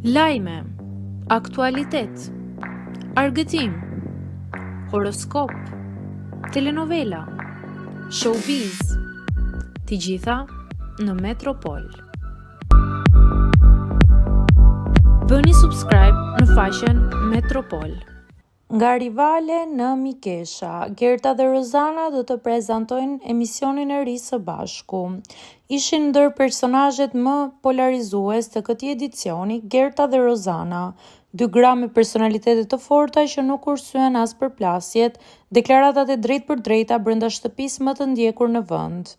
Lajme, aktualitet, argëtim, horoskop, telenovela, showbiz, të gjitha në Metropol. Bëni subscribe në faqen Metropol. Nga rivale në mikesha, Gerta dhe Rozana do të prezantojnë emisionin e ri së bashku. Ishin ndër personazhet më polarizues të këtij edicioni, Gerta dhe Rozana, dy gra me personalitete të forta që nuk kursyen as përplasjet, deklaratat e drejtpërdrejta brenda shtëpisë më të ndjekur në vend.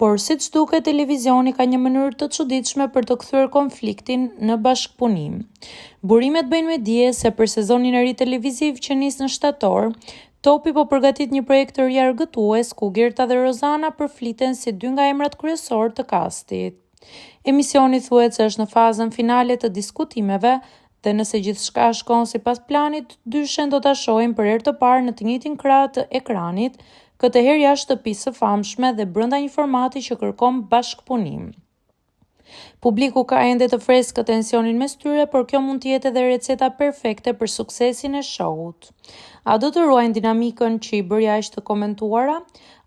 Por, siç duket, televizioni ka një mënyrë të çuditshme për të kthyer konfliktin në bashkëpunim. Burimet bëjnë me dije se për sezonin e ri televiziv që nis në shtator, Topi po përgatit një projekt të ri argëtues ku Gerta dhe Rozana përfliten si dy nga emrat kryesorë të kastit. Emisioni thuhet se është në fazën finale të diskutimeve dhe nëse gjithçka shkon sipas planit, dyshen do ta shohim për herë të parë në të njëjtin krah të ekranit, këtë herë jashtë shtëpisë së famshme dhe brenda një formati që kërkon bashkëpunim. Publiku ka ende të freskët tensionin mes tyre, por kjo mund të jetë edhe receta perfekte për suksesin e show-ut. A do të ruajnë dinamikën që i bëri aq të komentuara,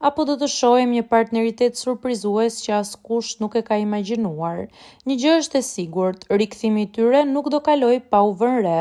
apo do të shohim një partneritet surprizues që askush nuk e ka imagjinuar? Një gjë është e sigurt, rikthimi i tyre nuk do kalojë pa u vënë re.